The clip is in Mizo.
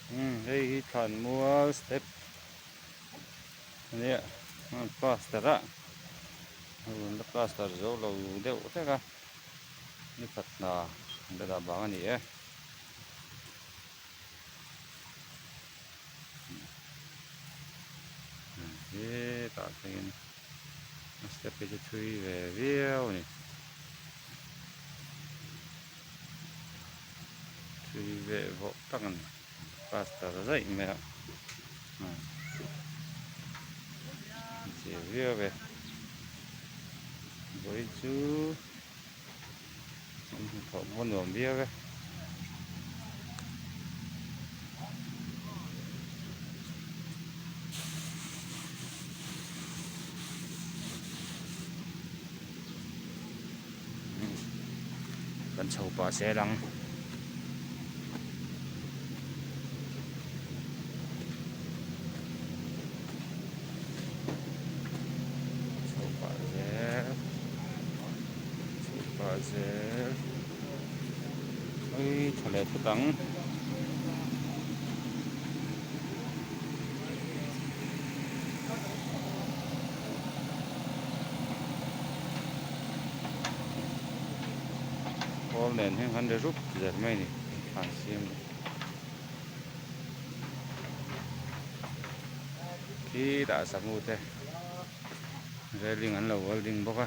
Umm hei hi thlanmual step ania an plaster a rawn la plaster zo lo deuh hlek a ni khat hna an la dah vang a ni e. Hetah thlengin a step hi chu thui ve viau a ni. Thui ve vawh tak a ni plaster zaih mai a zia viau e vawi chu an hnathawh pawh a nuam viau e. Kan chho pah zel ang. Chho pah zel. Chho pah zel. Ui tha leh thut ang. Pawl nen hian kan ri rup zel mai a ni thlan siam ni khitah sangu te railing an lo welding bawk a.